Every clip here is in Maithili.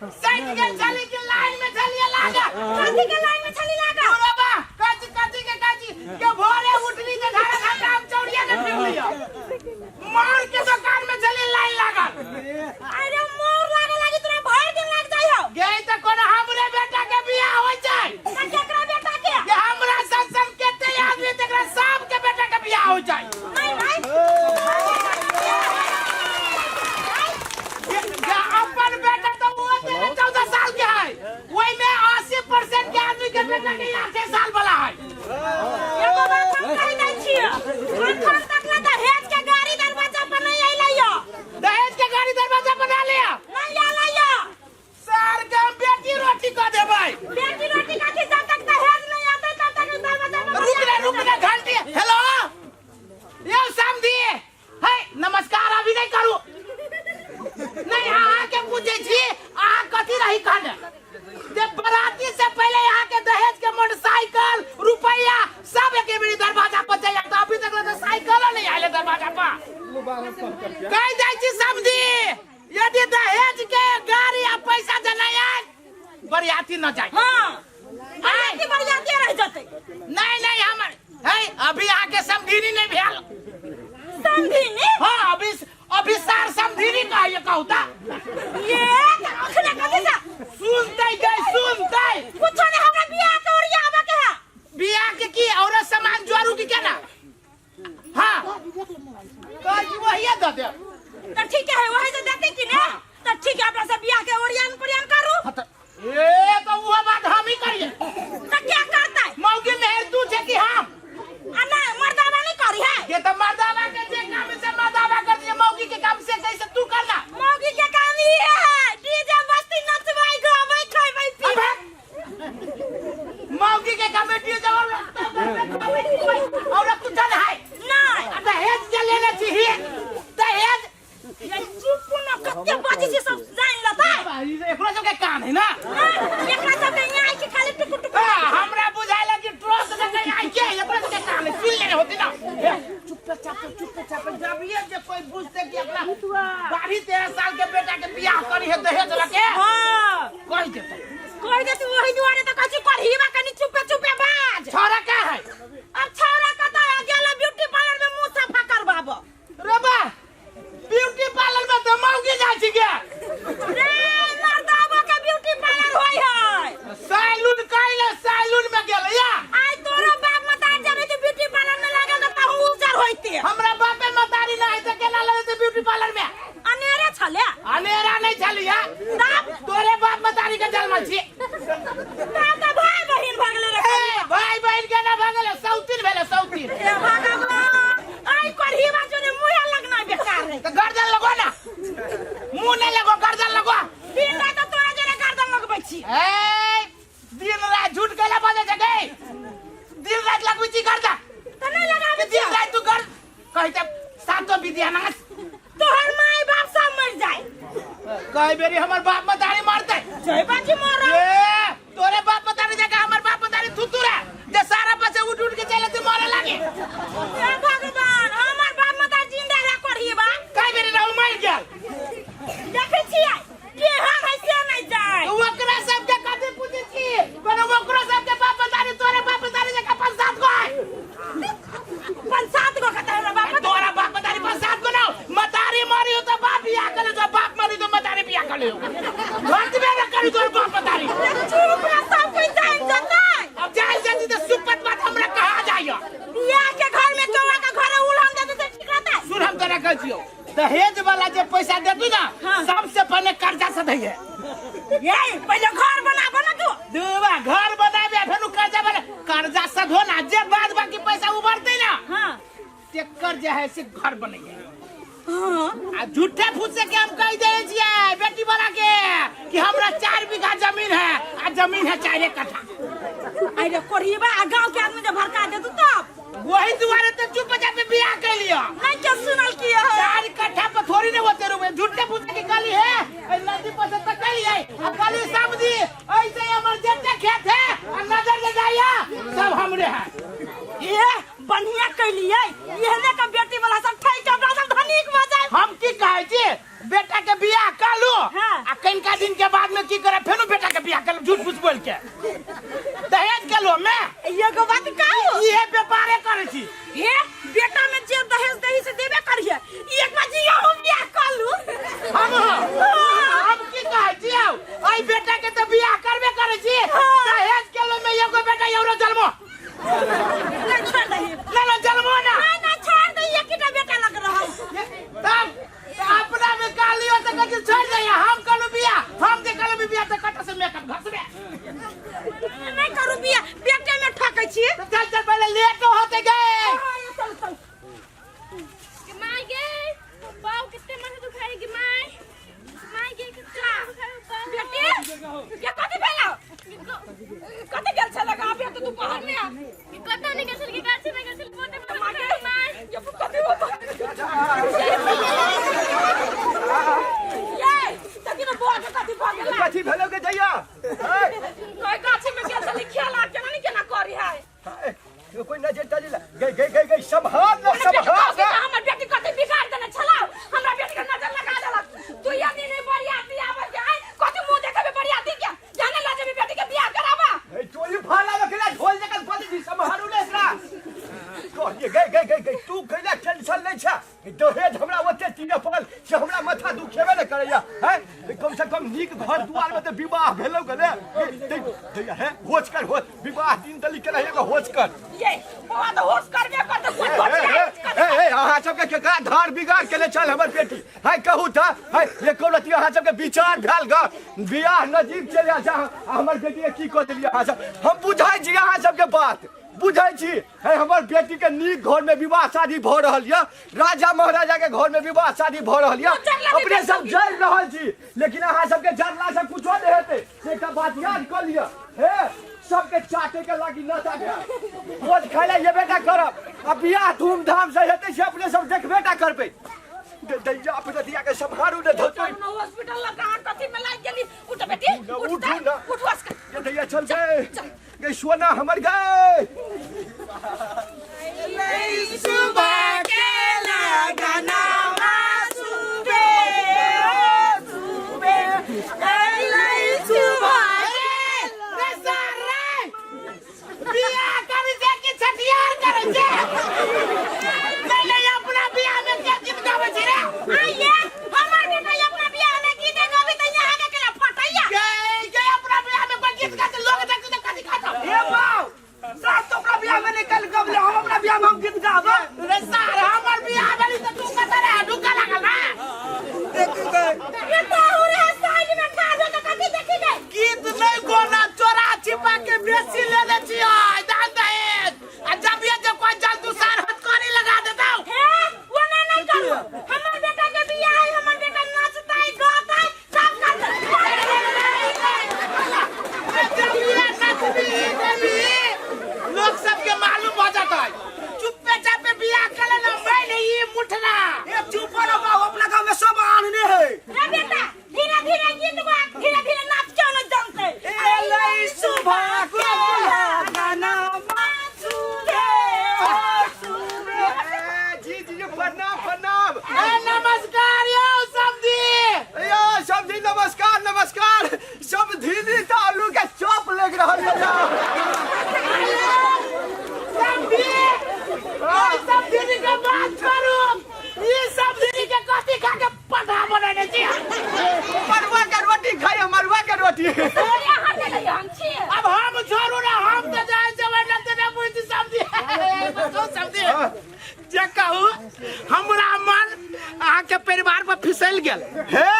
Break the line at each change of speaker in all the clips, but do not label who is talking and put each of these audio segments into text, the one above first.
सटि गेल छली कि लाइन में छलिए लागल।
कथी के लाइन में छली लागल?
बाबा कथी कथी के कथी के भोरे उठली जे धारा घाटा हम चौड़िया के फिर लिया मार के दुकान में छली लाइन लागल।
अरे मोर लागे लागी तोरा भर दिन लाग जाइ हो।
गे त कोनो हमरे बेटा के बियाह होय छै।
त केकरा बेटा के?
जे हमरा संग संग केते आदमी तकरा सब के बेटा के बियाह होय छै।
नहीं नहीं
जे अपन बेटा तो वो 13-14 साल के है, वही में 80% के आदमी के बेटा के 8 साल वाला है।
एगो बात हम कहि दै छियै, अखन तक ला दहेज के गाड़ी दरवाजा पर नहीं अइलै यो।
दहेज के गाड़ी दरवाजा पर ना लिया।
नहीं अइलै यो।
सर के हम बेटी रोटी कह देबै।
बेटी रोटी कथी, जब तक दहेज नहीं आते तब तक दरवाजा पर।
रुक रे, रुक रे, घंटी। हेलो यौ समधी है, नमस्कार अभी नहीं करू। नहीं अहाँ के पूछे छी, अहाँ कथी रही कहने जे बराती से पहले यहाँ के दहेज के मोटरसाइकिल रुपया सब एक बेरी दरवाजा पर जाइए, तो अभी तक तो साइकिल नहीं आये दरवाजा पर। कह जाइ छी समझी, यदि दहेज के गाड़ी आ पैसा जनाय बरियाती न जाए।
हाँ, बरियाती बरियाती रह जते।
नहीं नहीं हमर है अभी यहाँ के समझीनी नहीं भेल।
समझीनी?
हाँ, अभी अभी सार समझीनी कहिए कहूता।
ये अखने कथी से
सुनते गए सुनते।
कुछो नहीं, हमरा बियाह के ओरिया आबे के है।
बियाह के की और सामान जोरू की केना? हाँ कह वही दे दे।
तो ठीक है, वही से देते कि ने? तो ठीक है, अपना से बियाह के ओरियान पोरियान करू।
हाँ, तो ए तो वो बात हम ही करिए।
तो क्या करता है?
मौगी मेहर तू छे कि हम?
आ ना मर्दावा नहीं करी है।
के तो मर्दावा के जे काम से मर्दावा कर दिए, मौगी के काम से कैसे तू करना?
मौगी के काम ही है डीजे मस्ती नचवाई गावे खाई पी।
मौगी के काम डीजे और और कुछ नहीं है।
नहीं।
आ दहेज जे लेने छी दहेज।
ये चुप न, कते बाजी छी सब जान लता।
एकरा सब के कान है ना?
नहीं, एकरा सब के यहाँ के खाली टुकुर टुकुर।
हाँ, हमरा बुझाइल कि ट्रक से कहीं आई के एकरा सब के कान है, सुन लेने होती ना। चुप चाप चुप चाप जब ये जे कोई बुझते कि अपना 12-13 साल के बेटा के बियाह करी है दहेज लके।
हां,
कह देते।
कह देते वही दुआरे तो कछु करही बा कनी चुपे चुपे बाज।
छोरा का है?
अब छोरा का तो गेला ब्यूटी पार्लर में मुंह सफा करवाबो।
रे बा, ब्यूटी पार्लर में तो मौगी जाइ छी गे।
रे मर्दाबो के ब्यूटी पार्लर होय है।
सैलून काइले सैलून में गेल या।
आई तोरो बाप मतार जब ते ब्यूटी पार्लर में लागल त तहु उजर होइते।
हमरा बापे मतारी ना है त केना लगते ब्यूटी पार्लर में?
अनेरे छले।
अनेरा नहीं छली है।
तब
तोरे बाप मतारी के जन्मल छी।
तब त भाई बहिन भगले रे।
ए भाई बहिन के ना भगले, सौतीन भेले सौतीन।
ए भगवान, आई करही बाजू ने मुंह लगना बेकार है।
त गर्दन लगो ना, मुंह नहीं लगो, गर्दन लगो।
दिन रात तो तोरा जरे गर्दन लगबै छी।
ए दिन रात झूठ केला बजे छै गे? दिन रात लगबै छी गर्दन।
त नहीं लगाबै
दिन रात तू कर कहै त सातो विद्या नाश।
तोहर माय बाप सब मर जाए।
कई बेरी हमर बाप मतारी मारते।
जय बाजी मारा।
ए तोरे बाप मतारी जगह हमर बाप मतारी थुथुरा जे सारा पैसे उठ उठ के चले ते मारे लागे।
हे भगवान, हमर बाप मतारी जिंदा रह करही बा।
कई बेरी रहू मर गेल।
देखै छियै केहन है से नहीं जाए।
तो ओकरा सब के कथी पूछै छी? कोनो ओकरो सब के बाप मतारी तोरे बाप मतारी जगह 5-7 गो है।
5-7 गो कतै हमरा बाप?
तोरा बाप मतारी 5-7 गो ना। मतारी मरी हो तो बाप बियाह करे, तो बाप मरी तो मतारी बियाह करे। घर में न करी तोर बाप मतारी।
चुप रह, सब कोई जान जतै।
अब जान जतै तो सुपत बात हमरा कहा जाइयो।
बियाह के घर में कौआ के घर उलहन देतै त ठीक रहतै।
सुन हम तोरा कहै छियौ, दहेज वाला जे पैसा देतू ना,
हाँ।
सबसे पहले कर्जा सधैये।
ये पहले घर बनाबो ना तू।
दुबा घर बनाबे फेनु कर्जा बना, कर्जा सधो ना, जे बाद बाकी पैसा उबरतै ना,
हाँ।
तेकर जे है से घर बनैये।
हाँ।
आ झूठे फूसे के हम कह दे छियै बेटी वाला के कि हमरा 4 बीघा जमीन है, आ जमीन है 4 कट्ठा।
अरे कोढ़ीबा, आ गांव के आदमी जे भड़का देतू तब?
वही दुआरे तो चुप जा पे बियाह कर लिया।
नहीं क्या सुनल की है?
4 कट्ठा पर थोड़ी नहीं होते रुपए, झूठे फूसे के गली है, ए नदी पर से तकली है, आ गली समझी ऐसे हमर जते खेत है, आ नजर ले जाइया सब हमरे है।
ये बढ़िया कैलिए, एहने के बेटी वाला सब ठैक के अपना सब धनिक भ जाए।
हम की कहै छी, बेटा के बियाह कर लू,
हाँ।
आ कनिका दिन के बाद में की करे फेनो बेटा के बियाह कर झूठ फूस बोल के दहेज के लो में।
एगो बात कहू,
इहे व्यापारे करै छी।
हे बेटा में जे दहेज दही से देबे करिए, एक बार जी हम बियाह कर लू।
हम की कहै छी आउ, एहि बेटा के तऽ बियाह करबे करै छी। दहेज के लो में एगो बेटा एरो जन्मो।
नहीं, छोड़ दही।
ना ना, जन्मो ना।
ना ना, छोड़ दही, एक बेटा लग रहा।
तब अपना में कहलियो तऽ कहै छोड़ दे, हम कहलु बियाह, हम जे कहलु बियाह तऽ कतऽ से मेकअप घसबे।
नहीं करू बियाह, बेटे में ठकै छी।
तऽ चल चल, पहिले लेट होते गए।
चल चल।
माय गे, बाऊ कितने माथा दुखाए गे my. My गे, कितने दुखाए बाऊ।
बेटी के कथि भेला? कथि गेल छल लगा अभी तो दोपहर में?
कतौ नहीं गेल के, गाछी में गेल छल, बहुते माथा दुखाए my.
ये कथि होता ये तकी न बुआ के कथि भ गेला?
कथी भेलो के जइया?
कोई गाछी में गेल छली खेला, केना नहीं केना करी है।
कोई नजर तजर गई गई गई गई, संभाल ना, संभाल ना।
हमर बेटी कथि बिगाड़ देने छला? हमरा बेटी के नजर लगा देलक। तू यदि नहीं बरियाती आबै के आइ कथि मुंह देखेबे बरियाती के? जाने ला जेबे बेटी के बियाह कराबा।
ए टोली फाला बकरा ढोल जकन पति जी, संभालू ने एकरा। कहलिए गई गई गई गई, तू कैला टेंशन नै छ? दहेज हमरा ओते तीने पड़ल से हमरा माथा दुखेबे ने करैया हैं। कम से कम नीक घर दुआर में तऽ विवाह भेलौ गने दैया हे। होच कर, होच विवाह दिन तली के रहिए, होच कर।
ये बौआ तऽ होश करबे करतै, कोन
ए,
होश?
ए, ए, अहाँ सबके केकरा धार बिगाड़ केने छल हमर बेटी है, कहू तऽ है? एको रति अहाँ सबके विचार भेल ग? बियाह नजीक चलि आयल छै, हमर बेटी के की कऽ देलियै अहाँ सब? हम बुझै छी अहाँ सबके बात, बुझै छी है। हमर बेटी के नीक घर में विवाह शादी भऽ रहल यऽ, राजा महाराजा के घर में विवाह शादी भऽ रहल यऽ, अपने सब जरि रहल छी, लेकिन अहाँ सबके जरला से कुछो नहि हेतै से एकटा बात याद कऽ लिअ। हे सबके चाटे के लागी नशा भेल, भोज खाय लए एबे टा करब आ बियाह धूमधाम से हेतै से अपने सब देखबे टा करबै। दैया अपने के सम्हारू ने धोतै।
हॉस्पिटल लगा कथी में लागि गेली? उठ बेटी, उठ।
उठू ना।
उठ, होश कर।
ये दैया चल गए गई, सोना हमर गए।
सुबह के लगना सुबह सुबह सुबह रे सर रे, बियाह करै छै कि छठियार करै छै? नहीं नहीं, अपना बियाह में के गीत गाबै छै रे?
आइए, हमर बेटा अपना बियाह में गीत गाबै त यहाँ के केला फटैया।
गे गे, अपना बियाह में कोई गीत गाते, लोग देखते तो कथी खाता?
हे बाऊ साहब, तो अपना बियाह में निकल गबले, हम अपना बियाह में हम गीत गाब।
रे सर, हमर बियाह भेली त तू कतऽ रहे? ढुका लागल ना।
ये तो हो रे, साइड में ठाढ़ हो के कथी देखी गई?
गीत नहीं गोना, चोरा छिपा के बेसी लेने छियै दान दहेज, आ जब ये जब कोई जल दूसर हथकड़ी लगा देता।
हे वो ना नहीं करू, हमर बेटा के बियाह है, हमर बेटा नाचतै गातै सब करतै।
जब ये नचबी देबी, लोग सबके मालूम हो जाता है। चुप्पे चापे बियाह कर लेना, मैं नहीं मुठना।
ए चुप रहो बाऊ, अपना गांव में सब आनने है।
रे बेटा, धीरे धीरे गीत गा, धीरे धीरे नाच, क्यों नहीं जानते?
एलै सुबह के लगना
ए, जी जी, प्रणाम प्रणाम।
ए नमस्कार यौ समधी।
यो समधी, नमस्कार नमस्कार। समधी जी तऽ आलू के चॉप लग रहल है।
समधी, ओइ समधी जी के बात करू, ई समधी के कथी खा के पठा बनेने छी?
मरुआ के रोटी खाइ, मरुआ के रोटी।
यहाँ गेलै हम छियै।
अब हम छोड़ू ना, हम तऽ जाइ जेबै ना तऽ नहि बुझी समधी। बताउ समधी, जे कहू, हमरा मन अहाँके परिवार पर फिसल गेल।
हे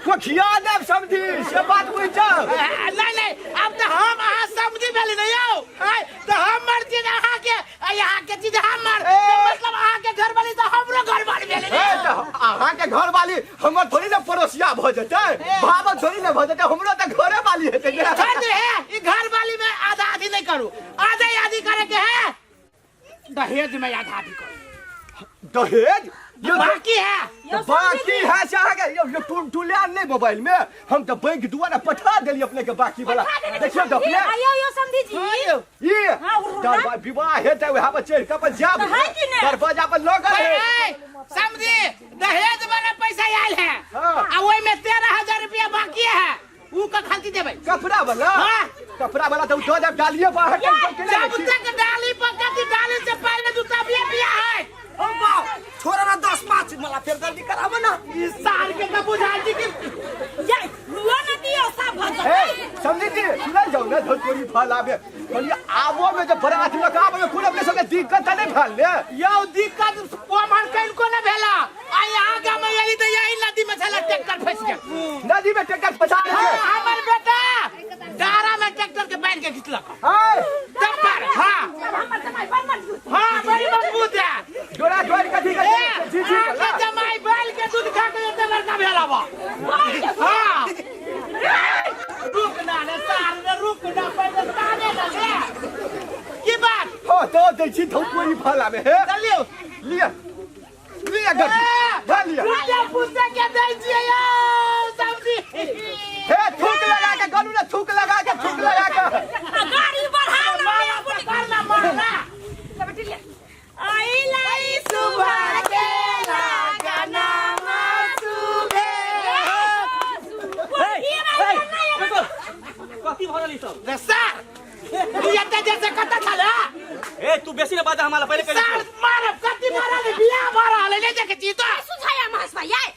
कोठिया देब समधी, से बात बुझ जाओ।
नहीं नहीं, अब तऽ हम अहाँ समझी भेली ने यौ, आय, तऽ हमर चीज अहाँके आ अहाँके चीज हमर, तऽ मतलब अहाँके घरवाली तऽ हमरो घरवाली भेली ने।
हे, तऽ अहाँके घरवाली हमर थोड़ी ने पड़ोसिया भऽ जेतै, भाव थोड़ी ने भऽ जेतै, हमरो तऽ घरे वाली हेतै ने।
छोड़ दे हे, ई घरवाली में आधा आधी नहीं करू, आधा आधी करे के है, दहेज में आधा आधी करू।
दहेज? यौ
बाकी है
तऽ बाकी है से अहाँके यौ यौ टूल टूलायल नहि मोबाइल में हम तऽ बैंक द्वारा पठा देली अपने के बाकी वाला देखियौ तऽ अपने
आयो यो समधी जी
हाँ यौ
ई
हाँ, उड़ू ना।
दरबा विवाह हेतै वएह पर चढ़ि कऽ अपन जायब
तऽ है कि ने?
दरवाजा पर लगल है
ए, समझी दहेज वाला पैसा आयल है
हाँ।
आ ओहि में 13,000 रुपया बाकी है ऊ कखन देबै
कपड़ा वाला
हाँ।
कपड़ा वाला तो दो जब डालिए बाहर टेंशन के
जब तक डाली पर कथी डाली से पहले जूता भी पिया है
ओ बाप छोड़ा ना 10 5 मला फेर जल्दी कराबो ना
इस साल के तो बुझा जी कि
ये रुआ न दियो सब भऽ
ए
जेतै
समझी जी सुनल जाओ ना धोतोरी फल आबे कहलिए आबो में जब बरात लग आबे में कोन अपने सबके दिक्कत त नहीं भेल ने
यौ दिक्कत ओमहर कनिको ने भेला आ यहाँ गाम में यही तो यही नदी में छला ट्रैक्टर फंस गेल
नदी में ट्रैक्टर फंसा
हाँ,
दे
हमर बेटा डारा में ट्रैक्टर के बांध के घिचलक
हाय
तब पर हाँ
तब हमर जमाई बड़ मजबूत
हाँ बड़ी मजबूत है
जोड़ा जोड़ कथी
ए,
कथी जी जी
अहाँके जमाई बैल के दूध खा के एते बड़का भेला बा हाँ रुक ना रे सार रे रुक ना पहिले ताने ना ले की बात
हां तो दै छी धोतोरी फल आबे हे
चलियो
लिया लिया गड्डी धर लिया
पूजा पूजा के दै छियै यौ सब्जी
हे थूक लगा के गलू ना थूक लगा के थूक लगा के
आ गाड़ी बढ़ा ना
मारा पकड़ ना मारा
बेटी ले आई सुबह के लगाना
सुबह
कथी भऽ रहल ई सब
रे सर तू एते देर से कतऽ छल
ए तू बेसी ने बाजा हमारा पहिले कहि
सर मारब कथी मारल बियाह भऽ रहल है नहीं देखै छी तो
सुझाया महेश भाई आय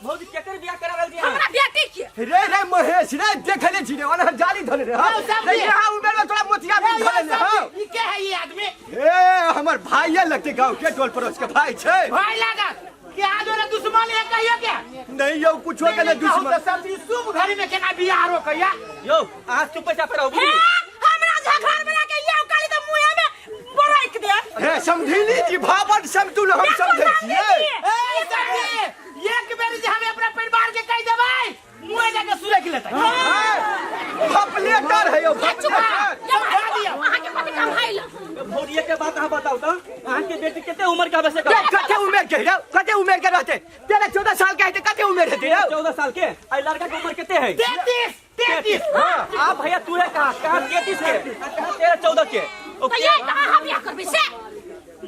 भौजी केकर बियाह करा रहल छी अहाँ?
हमरा बेटी के
रे रे महेश रे देखले छी रे ओना जाली धरे रे हां
यौ, सब
रे
जी।
यहाँ उमेर में तोरा मोतिया भी धरे रे हां
ई के है ये आदमी
ए हमर भाइये लगते गांव के टोल पड़ोस के भाई छै
भाई लागत के आज ओरा दुश्मन है कहियो के
नहीं यौ कुछो के नहीं
कहू
दुश्मन
तऽ सब ई शुभ घड़ी में केना बियाह रोकैया
यौ अहाँ चुप पैसा पर रहू
हे हमरा झगड़ बना के ये काली तो मुंह में बरक दे
हे समझिली जी भावन समतुल हम समझै छियै
ए समझी एक बेर जे हम अपना परिवार के कहि देबै मुँह जाके सुरक लेतै
भपलेटर है यौ
चुप
भपलेटर
समझा दियौ
अहाँ के कथी काम है
भौजी एक बात अहाँ बताउ तऽ अहाँ के बेटी कते उम्र के हवे से
रे, कते उमेर के रे कते उमेर के रहते तेरह चौदह साल के हेतै कते उमेर हेतै रे
14 साल के आ लड़का के उम्र कते है
33 33
आ भैया तू है कहाँ कहाँ 33 के आ कहाँ 13 14 के
तो ये कहाँ हम बियाह करबै से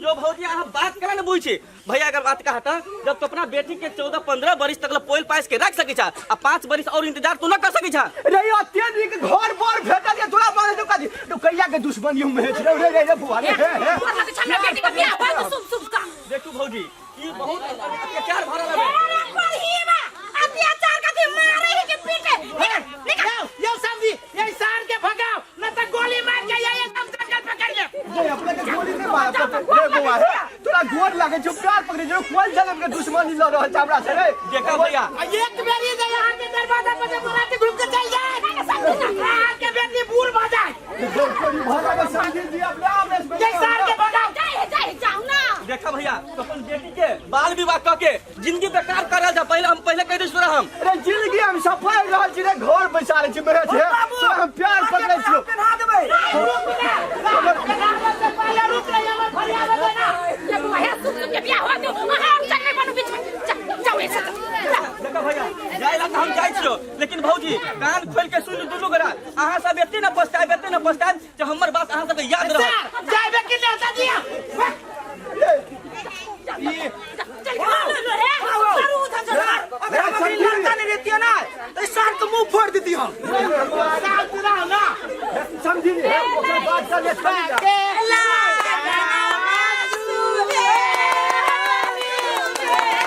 यो भौजी अहाँ बात करा ने बुझी छी भैया अगर बात कहा था जब तो अपना बेटी के 14 15 बरिस तक पोल पाइस के रख सकी छा आ 5 बरिस और इंतजार तू न कर सकी छा
रे अत्यधिक नीक घर बर भेटल ये तोरा बारे तो काजी तो कहिया के दुश्मनी हम हेत रे रे रे रे बुआ रे हे हे
तोर लगे हमरा बेटी के बियाह होय तो शुभ शुभ का
देखू भौजी ई बहुत अत्याचार भरल है
हे रे कोल्हीमा अत्याचार कथी मारे है के पीटे निकल निकल
यौ यौ समझी यही सार के भगाओ न तो गोली मार के यही एकदम जंगल पकड़ ले
रे अपने के गोली नहीं मारा रे बुआ हे तोरा गोर लागे छौ प्यार पकड़े छौ कोन जन्म के दुश्मनी लड़ रहल छै हमरा से रे
देखा भैया
आ एक बेरी जे यहाँ के दरवाजा पर से बराती घूम के चल जाए यहाँ के बेटी बूढ़ भ जाए
गोली भरा के समझी जी अपने आप रे
ये सार के भगाओ
जाए जाए जाओ ना
देखा भैया तो अपन बेटी के बाल विवाह क के जिंदगी बेकार करल जा पहले हम पहले कह दै छी हम
रे जिंदगी हम सफल रहल छी रे घर बैसा ले छी मेरे छे तोरा हम प्यार पकड़े छियो
पेन्हा देबै
रुक ना पेनावे से पहले रुक ले हमर फरियावे दे ना
ये बुआ शुभ शुभ के बियाह होय तो अहाँ और चल नहीं बनू बीच में जाओ ऐसे जाओ
देखा भैया जाय ला तऽ हम जाइ छियो लेकिन भौजी कान खोल के सुन दुनू गोरा अहाँ सब एते न पछताएब एते न पछताएब जे हमर बात अहाँ सबके याद रहत
सर जाबे कि नहीं होता दिया
चल के लो रे करू उधर चल
अगर हम अभी लड़का नहीं रहती ना तो इस साल के मुंह फोड़ देती हम
साथ रहो ना
समझी हे ओकर बात कर ले चली जा
ए,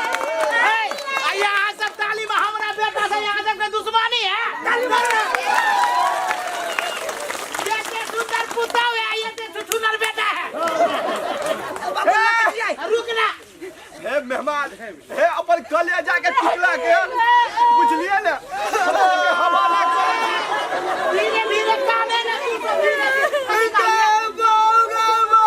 आ यहाँ सब ताली में हमरा बेटा से यहाँ सबके दुश्मनी है बेटे सुंदर पुतहु है ये ते सुंदर बेटा है रुक ना
हे मेहमान हे अपन कलेजा के टुकड़ा के बुझलिए ने हमरा के हवाला करै छी
धीरे धीरे काने ना तू सब धीरे धीरे
गो गो गो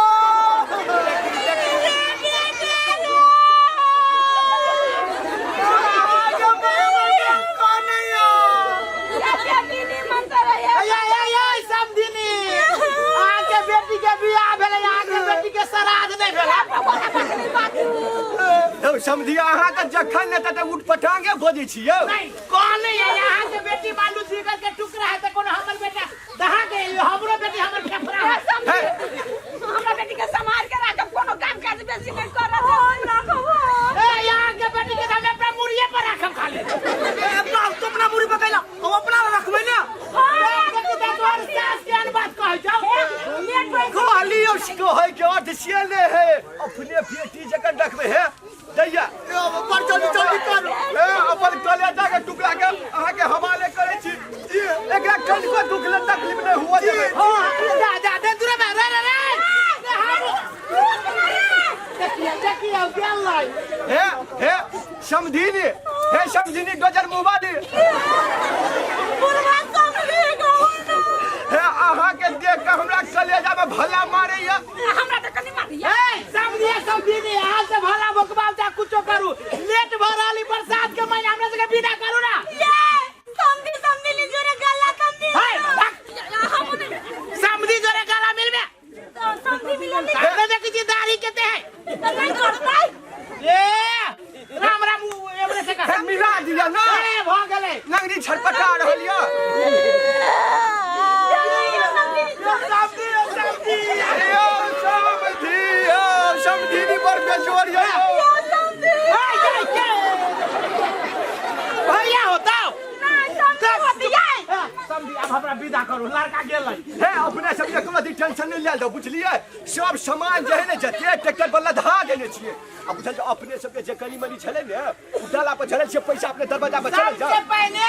ऐ ऐ ऐ समधिनी अहाँके बेटी के बियाह भेलै अहाँके बेटी के श्राद्ध नहि भेलै
यौ समझिए अहाँ तऽ जखन ने तते उठ पटांगे बजै छी यौ।
नहीं कहले ये यहाँ के बेटी मालू जिगर के टुकड़ा है त कोनो हमर बेटा दहा के हमरो बेटी हमर फेफड़ा है।
हे
हमरा बेटी के संभाल के राखब, कोनो काम काज बेसी नहीं करत। राखब।
ए यहाँ के बेटी के हम अपना मुड़िए पर राखब खाली।
ए बाप, तू अपना मुड़ी पकैला, हम अपना रखबै ने।
ए, बेटी त तोहर सास के अन बात कहै जाओ।
कहली यौ, कहै के अर्थ से ने है, अपने बेटी जकर रखबै हे दैया।
बड़ जल्दी जल्दी करू।
ए अपन कलेजा के टुकड़ा के अहाँ के हवाले करै छी, एकरा कनिको दुख ले तकलीफ नहीं हुआ देबै।
हां जा जा दे दूर में रे रे रे। देखिए देखिए गेल लाई।
हे हे समधिनी, हे समधिनी गजर मुबादी।
बुढ़वा समझी गौ ना।
हे अहाँ के देख के हमरा कलेजा में भला मारैया।
हमरा तऽ कनि मारिया।
ए समझिए समझिए, अहाँ से भला बकवास जा कुछो करू, लेट भ रहली बरसात के महीना, हमरा सबके विदा करू ना।
ये समझी समझी ली जोरे गला समझी।
हे, भाग।
हम नहीं।
समझी जोरे गला मिलबे।
समझी मिलल नहीं।
हमने देखी छी दाढ़ी केते है।
तऽ नहीं करतै।
ए राम राम एमरे से कर।
हे मिला दिया ना।
ए भ गेलै।
नगरी छटपटा रहल या।
समझी समझी।
यौ समधी, यौ समधिनी बड़ बेजोड़ यौ।
भैया होता समझी, अब हमरा विदा करू, लड़का गेलै।
हे अपने सब के कोनो टेंशन नहीं लेल दो, बुझलिए? सब सामान जे है ने जते ट्रैक्टर पर लधा देने छिए। आ बुझल जे अपने सब के जे कनी मनी छले ने, उ डाला पर छले छिए पैसा, अपने दरवाजा पर चलल जा।
सबसे पहले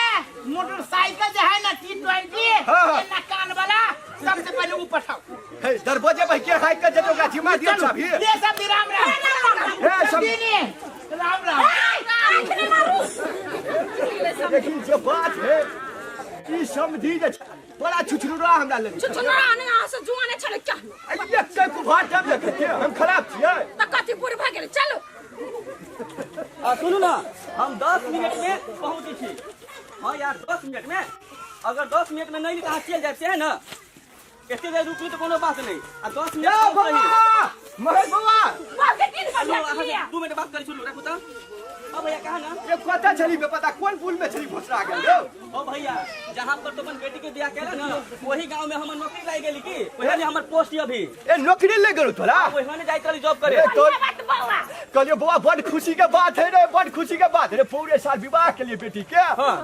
मोटरसाइकिल जे है ना T20
हाँ।
एना कान वाला, सबसे पहले ऊ पठाओ।
हे दरवाजे पर के हाइक के जेते ओकरा जिम्मा दियो चाबी।
ये सब भी राम राम।
हे सब
दीनी, राम राम।
लेकिन जे बात है ई समझी जे बड़ा छुछुनुरा हमरा लगे।
छुछुनुरा नहीं, अहाँ से जुआने छलै क्या?
एक के कुभार टाइम देखै छियै, हम खराब छियै।
तऽ कथी बुढ़ भऽ गेलै, चलू।
आ सुनू ना, हम 10 मिनट में पहुँचै छी। हाँ यार 10 मिनट में, अगर 10 मिनट में नहीं तऽ अहाँ चलि जायब से है ना? एते देर रुकली तऽ कोनो बात नहीं। आ 10 मिनट
ए
और
बौआ,
सही।
महेश बौआ।
बाप के तीन
सुनू,
बजे
अहाँ
लिया।
2 मिनट बात करै सुनू, राखू तऽ। ओ भैया कहा ना?
ये कतऽ छली बे पता, कोन पुल में छली भोसरा गेल यौ?
ओ भैया, जहाँ पर तो अपन बेटी के बियाह केला ना, वही गांव में हमर नौकरी लागि गेली की, वही में हमर पोस्ट अभी।
ए नौकरी ले गेलौ तोरा?
वही में जाइत रहली जॉब करे।
ए, तोर
बात बौआ।
कहलियो बौआ बड़ खुशी के बात है रे, बड़ खुशी के बात है रे, पूरे साल विवाह के लिए बेटी के।
हाँ।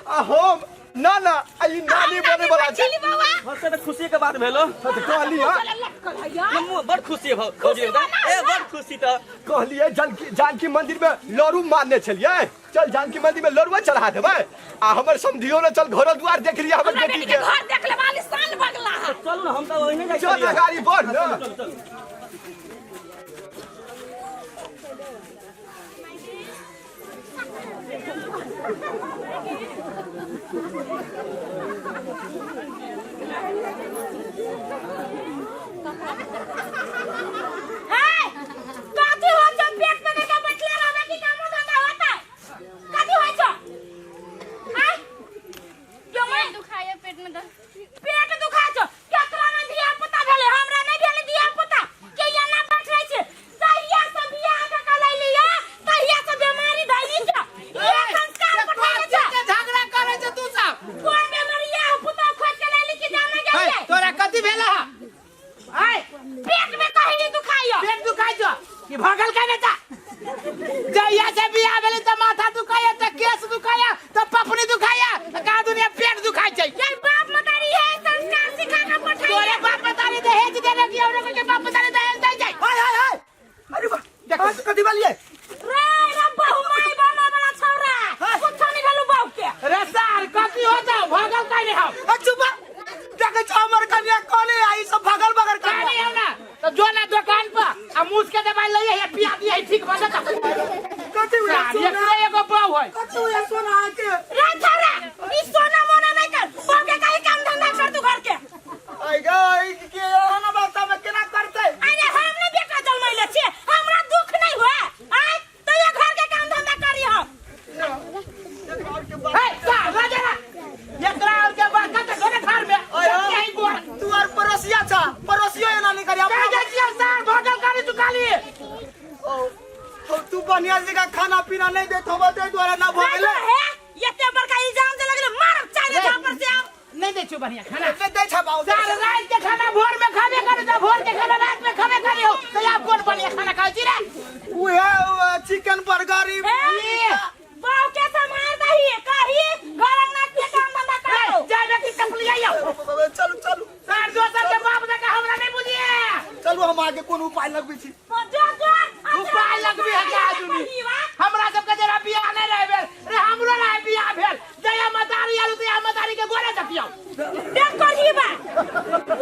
आ हम ना ना, आ ई नानी बने वाला छै।
छली बौआ।
हाँ से तऽ खुशी के बात भेलो।
हाँ, तऽ कहली हाँ।
लटकल है यार।
मुँह बड़ खुशी है भौजी एकदम। ए बड़ खुशी तऽ।
कहलिए जानकी, जानकी मंदिर में लड़ू मारने छलिए, चल जानकी मंदिर में लड़ुआ चढ़ा देबै। आ हमर समधियो ने चल घरो दुआर देख लिया हमर
हमरा
बेटी
बेटी
के।
के घर देख ले वाली शान बगला है।
चलू ना, हम तऽ ओहिने जाइ
चल
छलियै।
ना गाड़ी बढ़ ना।
चलू चलू।
ए, कथी हो छौ? पेट पकड़ के बैठले रहबे कि कामो धंधा होतै? कथी होइ छौ? आँय? क्यों
पेट दुखाइए, पेट में दर्द।
पेट दुखाइ छौ? केकरा ने धिया पुता भेलै? हमरा नहि भेलै धिया पुता। के एना बैठै छै? जहिया से बियाह कऽ के लैलियै, तहिया से बेमारी धैली छौ। इहे संस्कार पठाबै छौ।
के झगड़ा करै छै तू सब?
कोन बेमारी? इएह पुतहु खोजि के लैली कि जाने
हे,
गेलियै?
तोरा कथी भेल है? आय
पेट में कहीं दुखाइयो।
पेट दुखाइ छौ कि भगल के बेटा? जहिया से बियाह भेलै तऽ माथा दुखाइया, तऽ केस दुखाइया, तऽ पपनी दुखाइया, तऽ कहाँ दुनिया पेट दुखाइ छै।
ये बाप मतारी है संस्कार सिखा के पठाइया।
तोरे बाप मतारी दहेज देने की औरे के बाप मतारी दहेज दै छै।
हाय हाय हाय, अरे बा, देखो कथी बोलिए?
रे रे बहु माय बना वाला छौरा, कुछो नहीं भेलु बहु के।
रे सार कथी होता भगल काहे नहीं हम?
ए चुप, देखे छौ हमर कन्या कोने आई सब भगल बगर
काहे नहीं हम ना? तो जो ना दुकान पर आ मूस के दवाई लइए है, पिया दिए है, ठीक भ जेता।
कथी
सार, एकरे एगो
खाना पीना नहीं देत होबो ताहि दुआरे ना भऽ गेलै।
हे, एते बड़का इल्जाम दे लगले मारब चाहे झापर से आब।
नहीं दै छौ बढ़िया खाना।
नहि दै छै बाबू।
सार रात के खाना भोर में खाबे करू जा, भोर के खाना रात में खाबे करी हो, तो आप कौन बढ़िया खाना खाइ छी रे?
उहे चिकन बर्गर ई।
हे, बाऊ के संभाल दही कही घर अंगना के काम धंधा करो।
जाय बेटी चपली आइयो।
चलू चलू।
सार दोसर के बाप जका हमरा नहीं बुझिए।
चलू हम आगे कोन उपाय लगबै छी।
जो जो
उपाय लगबी है क्या आदमी? हमरा सबके जरा बियाह नहीं रहे भेल रे, हमरो रहे बियाह भेल, जया मतारी आलू तया मतारी के गोरे देखियो।
देख करही बा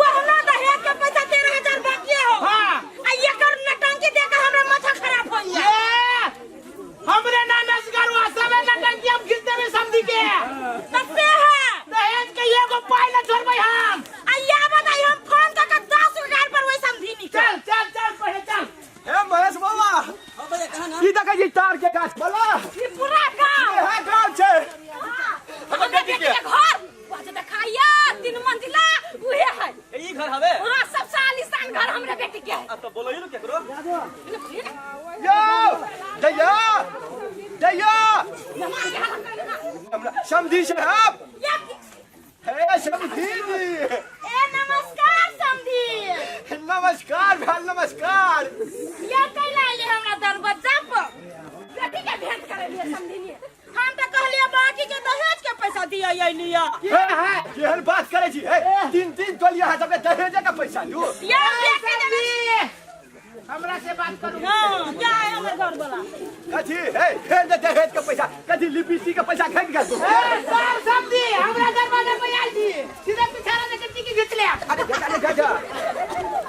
वहना दहेज के पैसा 13,000 बाकी हो।
हाँ।
आ एकर नटंकी देख के हमरा माथा खराब हो गया।
ए, हमरे नाम असगरुआ सबे नटंकी हम घिच देबे समझी के।
त से है
दहेज के एगो पाई न छोड़बै हम।
आ या बताई हम फोन क के 10,000 पर वही समझी नी।
चल चल चल पहले चल।
ए महेश बाबा,
हाँ भैया कहा ना।
ई देखै छी तार के गाछ वाला?
ई पूरा गांव
इएह गाँव छै।
हमर बेटी के घर वहाँ देखाइया 3 मंजिला उहे है।
ई घर हवे?
हाँ, सबसे आलीशान घर हमरे बेटी के है।
अब तो बोलो ही ना केकरो।
यो दैया दैया, समधी साहब। हे समधी जी।
ए नमस्कार समधी।
नमस्कार भाई नमस्कार।
ये कैला आइले हमरा दरवाजा पर? बेटी के भेंट करे लिए समधी ने। हम तो कहलिए बाकी के दहेज के पैसा दिया अइलिया।
केहन बात करे छी? हे तीन तीन तोलिया अहाँ सबके दहेजे के पैसा दू।
ये बेटी देने
हमरा से बात करू।
हाँ, क्या है हमर घर वाला?
कथी? हे फेर दे दहेज के पैसा, कथी लिपस्टिक के पैसा घटि गेल?
ए सर समझी हमरा दरवाजा पर आयल छी, सीधे पिछाड़ा देके टिकी घिच ले।
अरे जा जा जा,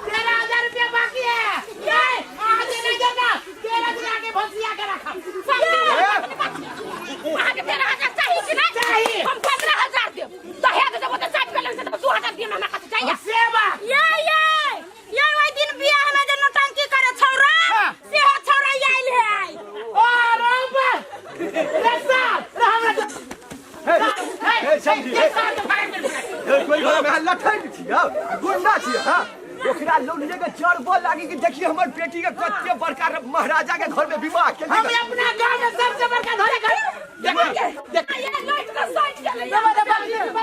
13,000 रुपया बाकी है। ए आज नहीं देना, 13 दिन आगे भंसिया के रखब।
अहाँके 13,000 चाही कि नहि?
चाही।
हम 15,000 देब। दहेज देबो तऽ 60 के लगतै, तऽ 2,000 दिअ हमरा कथी चाहिए?
से बात।
ये ये ये ओहि दिन बियाह में जे नौटंकी करे छौरा, सेहो छौरा आयल है आइ।
ओ रौबा रे सार रे हमरा
हे हे समझी, हे हे कोई घर में हल्ला ठैक छी हौ, गुंडा छी। हां ओकरा लौलिए के चढ़बो लागी कि देखिए हमर बेटी के कते बड़का महाराजा के घर में विवाह के।
हम अपना गांव में सबसे बड़का धरे घर देख देख।
ये लौट के सट गेलै।
दबा दबा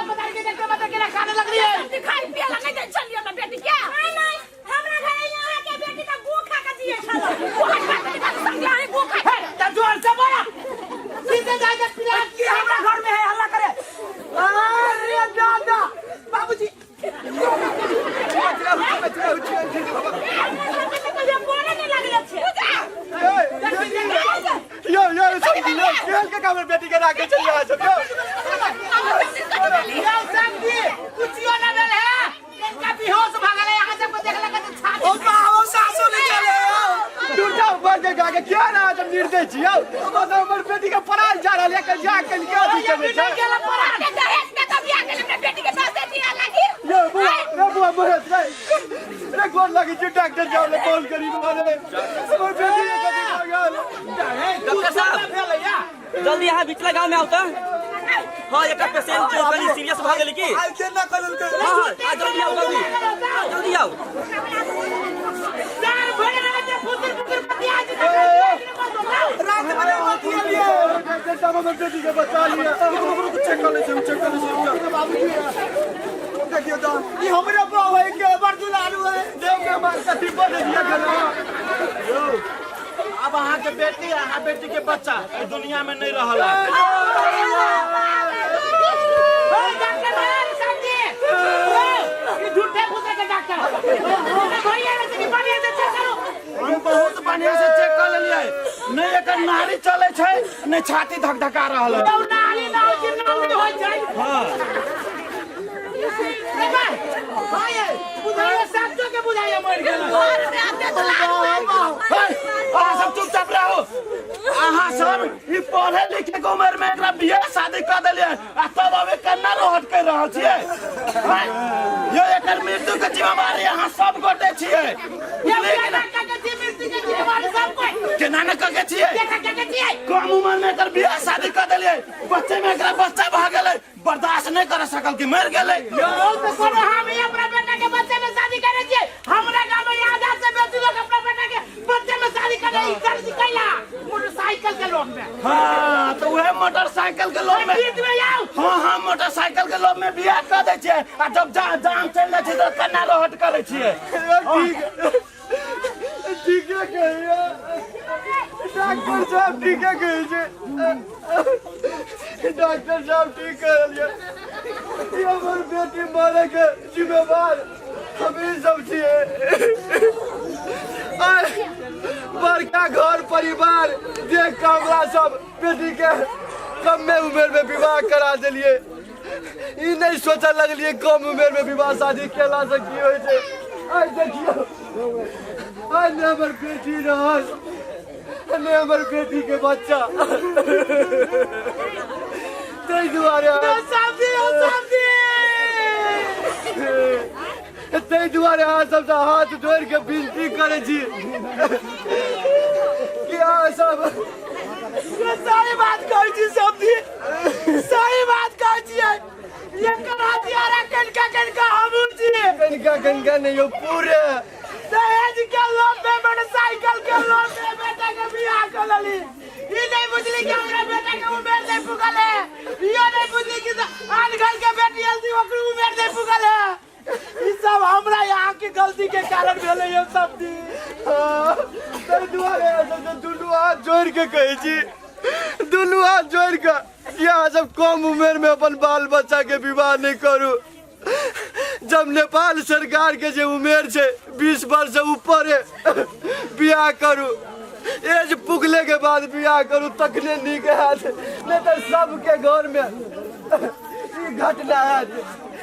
बता के देखते बता के खाने लग रही है।
दिखाई पियला नहीं दै छलियै हमरा बेटी के। नहीं नहीं, हमरा घर यहाँ के बेटी त गू खा के जिए छल। ओहन बात नहीं बात समझ आए गू खा।
हे त जोर से बोला सीधे जाय के पिला
की हमरा घर में है हल्ला करे। अरे दादा बाबूजी
बोले नहीं लगले छे।
यो यो समझी, यो खेल के हमर बेटी के राखे चल यहाँ सब। यो
यो समझी कुछियो ना भेल है, इनका बेहोश भ गेलै यहाँ सब को देखला के छाती।
ओ बाबू सासु नहीं चले।
दूर जाओ मर के गाके क्या ना जब निर्दय छी यौ, मतलब हमर बेटी के पराल जा रहल है के जा के के अथी
ये
चले
भी
छै।
नहीं गेला परान।
दहेज में तो बियाह गेल हमरा बेटी के दस दिया लागी।
यो बुआ रे बुआ महेश रे रे गोर लागी छी डॉक्टर जाओ ले कॉल करी मारे हमर बेटी के कथी भऽ गेल?
डॉक्टर साहब जल्दी यहाँ बिचला गांव में आओ तो। हाँ एक पेशेंट कनी सीरियस भऽ गेलै की।
आई के ना करल के।
हाँ हाँ जल्दी आओ जल्दी जल्दी आओ।
चार भरे रहे थे फुसुर फुसुर बतिया जी।
रात में नहीं बतिया लिए।
डॉक्टर साहब हमर बेटी के बचा लिया।
रुक रुक चेक कर ले, चेक कर ले बाबूजी। देखियो तो ई हमरे बाप है के बड़ दुलारू है।
देव के मार कथी बन दिया गेल।
अब अहाँ के बेटी अहाँ बेटी के बच्चा एहि दुनिया में नहीं रहल।
डॉक्टर समझी ई झूठे फूसे के डॉक्टर भैया ने से बढ़िया से चेक करो।
हम बहुत बढ़िया से चेक कर लेलियै, नहीं एकर नाड़ी चले छै नहीं छाती धकधका रहल है।
तो नाली ना हो छै नाली हो छै।
हाँ
रे भाई भाई बुझाइए साचो के बुझाइए मर गेल।
अहाँ सब चुपचाप रहू। अहाँ सब ई पढ़े लिखे के उम्र में एकरा बियाह शादी कर देलियै आ तब अब केना रोहट कर रहल छियै? यो एकर मृत्यु के जिम्मेवारी अहाँ सब गोटे छियै।
ये
बुझलियै कि
के
ना?
के मृत्यु के जिम्मेवारी सब कोई
केना ने कह के छियै?
के के के छियै?
कम उम्र में एकर बियाह शादी कर देलियै, बच्चे में एकरा बच्चा भऽ गेलै, बर्दाश्त नहीं कर सकल कि मर गेलै।
यो तो कोनो हम ही अपना बेटा के बच्चे में शादी करे छियै। हमरा गांव में आधा से बेसी लोग अपना बेटा के बच्चे में शादी कर रही इधर से कैला मोटरसाइकिल के लोभ में।
हाँ तो वह मोटरसाइकिल के लोभ में
बीच में जाओ।
हाँ हाँ मोटरसाइकिल के लोभ में बियाह कर दै छियै आ जब जान चलि जाइ छै तऽ कन्ना रोहट करै छियै।
ठीक ठीके कहिए डॉक्टर साहब, ठीके कहै छै डॉक्टर साहब, ठीक कहलिए। ई हमर बेटी मरे के जिम्मेवार हमही सब छियै। आइ बड़का घर परिवार देख कऽ हमरा सब बेटी के कमे उम्र में विवाह करा देलिए। ई नहीं सोचऽ लगलिए कम उम्र में विवाह शादी केला से की होइ छै। आइ देखियौ, आइ ने हमर बेटी रहल ने हमर बेटी के बच्चा। ताहि दुआरे ताहि दुआरे अहाँ सबसँ हाथ जोड़ि के विनती करै छी कि अहाँ सब
सही बात कहै छी समधी, सही बात कहै छियै। एकर हथियारा कनिका कनिका हमहूँ छियै।
कनिका कनिका नहीं यौ, पूरे
दहेज के लोभ में, मोटरसाइकिल के लोभ में बेटा के बियाह कर लेली। ई नहीं बुझली कि हमरा बेटा के उमेर नहीं पुगल है। इहो नहीं बुझली कि आन घर के बेटी हल्दी ओकर उमेर नहीं पुगल है। ई सब हमरा यहाँ के गलती के कारण भेलै ये सब दिन।
ताहि दुआरे अहाँ सबसँ दुनू हाथ जोड़ि के कहै छी, दुनू हाथ जोड़ि के कि अहाँ सब कम उमेर में अपन बाल बच्चा के विवाह नहीं करू। जब नेपाल सरकार के जे उमेर छै 20 वर्ष से ऊपर बियाह करू, एज पुगले के बाद बियाह करू तखने नीक हैत, नहीं तऽ सबके घर में ई घटना हैत।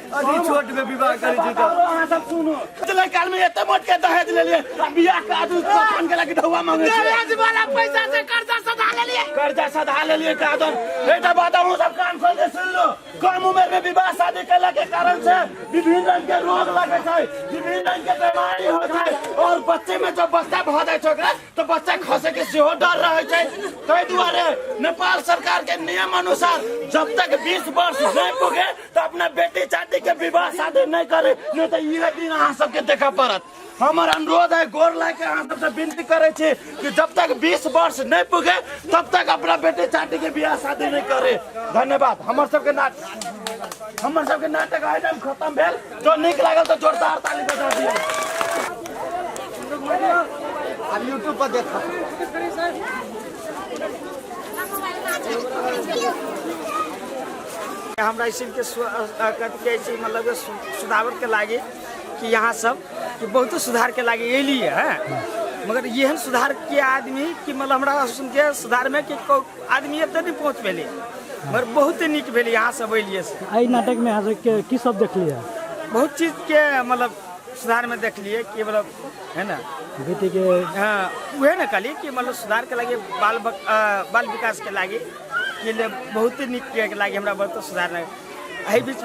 अति छोट में विवाह करै छी तऽ।
अहाँ सब सुनू, चलै काल में एते मोट के दहेज लेलिए आ बियाह के आदमी कफन के लगी ढौआ मांगे छै।
दहेज वाला पैसा से कर्जा सधा लेलिए,
कर्जा सधा लेलिए कादन। एकटा बात अहूँ सब कान खोल के सुन लो, कम उम्र में विवाह शादी कैला के कारण से विभिन्न रंग के रोग लगे छै, विभिन्न रंग के बीमारी होइ छै और बच्चे में जब बच्चा भऽ जाइ छै ओकरा तो बच्चा खसे के सेहो डर रहे छै। ताहि दुआरे नेपाल सरकार के नियम अनुसार जब तक 20 वर्ष नहीं पुगे तो अपना बेटी चाटी के विवाह शादी नहीं करे, नहीं तो इहे दिन अहाँ सबके देखऽ पड़त। हमर अनुरोध है, गोर लाग के अहाँ सबसे विनती करे छी कि जब तक 20 वर्ष नहीं पुगे तब तक अपना बेटी चाटी के बियाह शादी नहीं करे। धन्यवाद। हमर सबके नाटक आइटम खत्म भेल। जो नीक लागल तो जोरदार ताली बजा दियौ।
अब यूट्यूब पर देखा।
हमरा इस के कथी कहै छै, मतलब सुधार के लागी कि यहाँ सब कि बहुत सुधार के लागी एली है, मगर एहन सुधार के आदमी कि मतलब हमरा सुन के सुधार में कि आदमी एते नहीं पहुँच पेले, मगर बहुत नीक भेल यहाँ सब एलिए से।
एहि नाटक में अहाँ सबके की सब देखलिए?
बहुत चीज के मतलब सुधार में देखलिए कि मतलब है ना
बेटी के।
हाँ वह ना कहलिए कि मतलब सुधार के लागी बाल विकास के लागी कि ले बहुत नीक के लागी हमरा बहुत सुधार एहि बीच में।